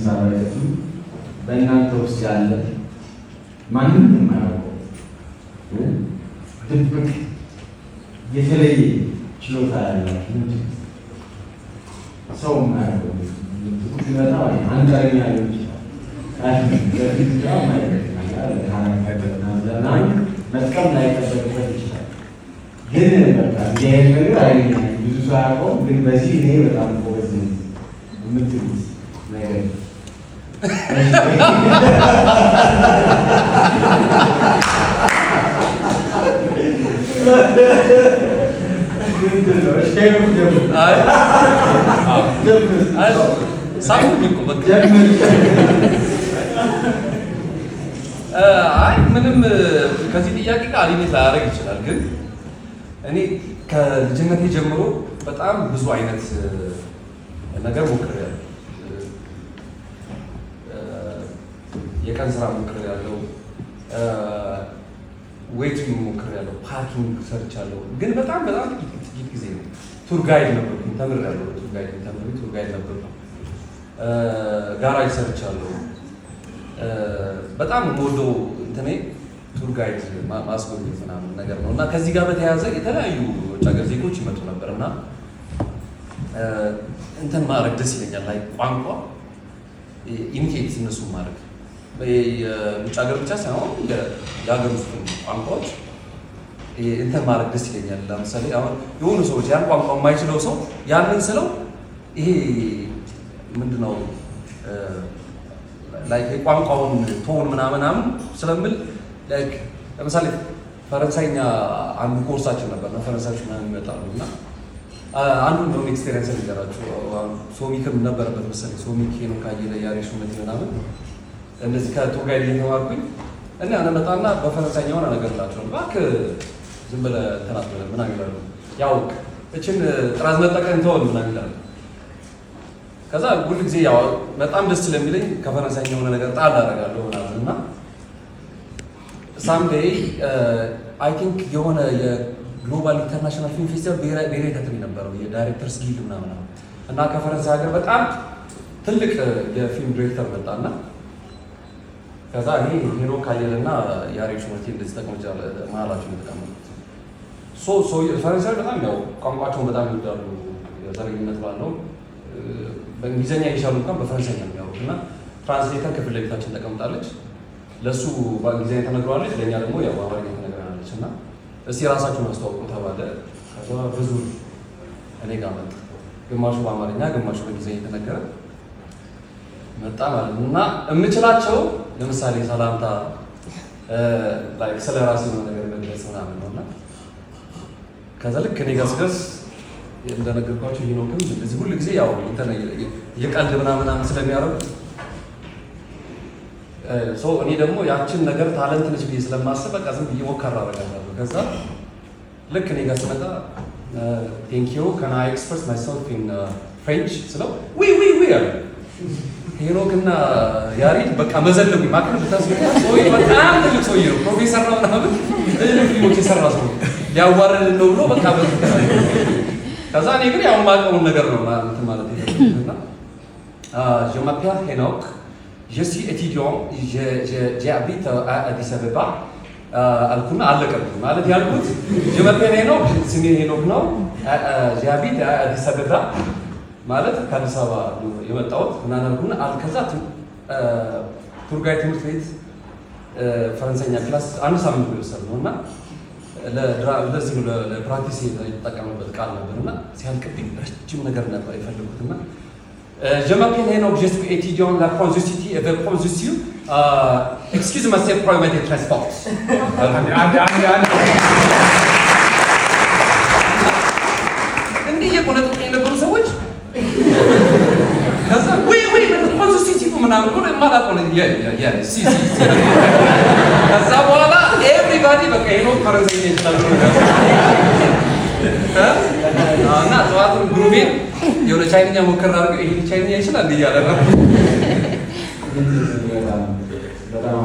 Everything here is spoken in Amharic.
ስራ ባይከፍሉ በእናንተ ውስጥ ያለ ማንም የማያውቀው ድብቅ የተለየ ችሎታ ያላችሁ ምንድን ነው? ሰው የማያውቀው ሲመጣ አንጠረኛ ሊሆን ይችላል። በፊት መጥቀም ላይጠበቅበት ይችላል። ግን በቃ እንዲህ አይነት ነገር አይኛ ብዙ ሰው አያውቀውም፣ ግን በዚህ እኔ በጣም ጎበዝ ነኝ የምትሉት ነገር? ምንድን ነው? እሺ፣ ጀምር። ጀምር። ሳቁብኝ እኮ በቃ። ጀምር። አይ፣ ምንም ከዚህ ጥያቄ ጋር relate ላያደርግ ይችላል። ግን እኔ ከልጅነቴ ጀምሮ በጣም ብዙ አይነት ነገር ሞክሬያለሁ። የቀን ስራ ሞክሬያለሁ። Waitering ሞክሬያለሁ። Parking ሰርቻለሁ። ግን በጣም በጣም ጥቂት ጥቂት ጊዜ ነው። Tour guide ነበርኩኝ፣ ተምሬያለሁ። Tour guide ተምሬ tour guide ነበርኩ። ጋራጅ ሰርቻለሁ። በጣም የምወደው እንትኔ tour guide ማስጎብኘት ምናምን ነገር ነው። እና ከዚህ ጋር በተያያዘ የተለያዩ ውጭ ሀገር ዜጎች ይመጡ ነበር እና እንትን ማድረግ ደስ ይለኛል። Like ቋንቋ imitate እነሱ ማድረግ፣ የውጭ ሀገር ብቻ ሳይሆን የሀገር ውስጥ ቋንቋዎች እንትን ማድረግ ደስ ይለኛል። ለምሳሌ አሁን የሆኑ ሰዎች ያን ቋንቋ የማይችለው ሰው ያንን ስለው ይሄ ምንድነው like የቋንቋውን tone ምናምን ምናምን ስለምል፣ like ለምሳሌ ፈረንሳይኛ አንዱ ኮርሳችን ነበር እና ፈረንሳዮች ምናምን ይመጣሉ እና አንዱ እንደውም experience ልንገራችሁ። ሶሚክም ነበረበት መሰለኝ፣ ሶሚክ፣ ሄኖክ አየለ፣ ያሬድ ሹመቴ ምናምን እንደዚህ ከ tour guide እየተማርኩኝ እና እመጣና በፈረንሳይኛ የሆነ ነገር እላቸዋለሁ። እባክህ ዝም ብለህ እንትን አትበለን ምናምን ይላሉ። ያው እችን ጥራዝ ነጠቀን ተወን ምናምን ይላሉ። ከዛ ሁል ጊዜ ያው በጣም ደስ ስለሚለኝ ከፈረንሳይኛ የሆነ ነገር ጣል አደርጋለሁ ምናምን። እና someday I think የሆነ የ global international film festival ብሔራዊ ቲያትር የነበረው የ directors guild ምናምን ነው እና ከፈረንሳይ ሀገር በጣም ትልቅ የፊልም ዲሬክተር መጣና ከዛ እኔ፣ ሄኖክ አየለና ያሬድ ሹመቴ እንደዚህ ተቀምጫ መሀላቸው የተቀመጡት። So ፈረንሳዮች በጣም ያው ቋንቋቸውን በጣም ይወዳሉ። ዘረኝነት ባለው በእንግሊዝኛ የቻሉ እንኳን በፈረንሳይኛ ነው የሚያወሩት። እና translator ከፊት ለፊታችን ተቀምጣለች። ለእሱ በእንግሊዝኛ ተነግረዋለች፣ ለእኛ ደግሞ ያው በአማርኛ ተነግረናለች። እና እስቲ ራሳችሁን አስተዋውቁ ተባለ። ከዛ ብዙ እኔ ጋር መጣ። ግማሹ በአማርኛ ግማሹ በእንግሊዝኛ የተነገረ መጣ ማለት ነው። እና የምችላቸው ለምሳሌ ሰላምታ፣ like ስለ ራሴ የሆነ ነገር መግለጽ ምናምን ነው። እና ከዛ ልክ እኔ ጋር ስደርስ እንደነገርኳቸው ሄኖክም እንደዚህ ሁሉ ጊዜ ያው እንትን የቀልድ ምናምን ምናምን ስለሚያደርጉት so እኔ ደግሞ ያችን ነገር talent ነች ብዬ ስለማስብ በቃ ዝም ብዬ ሞከር አደርጋታለሁ። ከዛ ልክ እኔ ጋር ስመጣ "Thank you, can I express myself in French?" ስለው "Oui, oui, oui" አለ። ሄኖክ እና ያሬድ በቃ መዘለጉኝ። ማክል ብታስገባ ሰውዬ በጣም ትልቅ ሰውዬ ነው፣ ፕሮፌሰር ነው ምናምን፣ ትልቅ ፊልሞች የሰራ ሰው ሊያዋርድን ነው ብሎ በቃ። ከዛ እኔ ግን ያው የማውቀውን ነገር ነው እንትን ማለት የፈለኩት። እና "Je m'appelle Henok, je suis étudiant, j'habite à Addis Ababa" አልኩና አለቀብኝ። ማለት ያልኩት "Je m'appelle Henok" ስሜ ሄኖክ ነው፣ "j'habite à Addis Ababa" ማለት ከአዲስ አበባ የመጣሁት ምናምን አልኩና ከዛ tour guide ትምህርት ቤት ፈረንሳይኛ class አንድ ሳምንት ነው የወሰድነው እና ለዚህ ነው ለ practice የተጠቀምበት ቃል ነበር። እና ሲያልቅብኝ ረጅም ነገር ነበር የፈለጉት እና "Je m'appelle Henok, je suis étudiant à la City avec Constitution. Excusez-moi, c'est problème de transport." አንድ አንድ አንድ። እንዲህ እየቆነጠጡ የነበሩ ሰዎች ከዛ "Oui, oui, Constitution" ምናምን ብሎ የማላውቀው ነው "si, si, si"። ከዛ በኋላ everybody በቃ ሄኖክ ፈረንሳይኛ ይችላል ብሎ ነው። እና ጠዋትም ግሩሜን የሆነ ቻይንኛ ሞከር አድርገው ይሄ ቻይንኛ ይችላል እያለ ነው። በጣም በጣም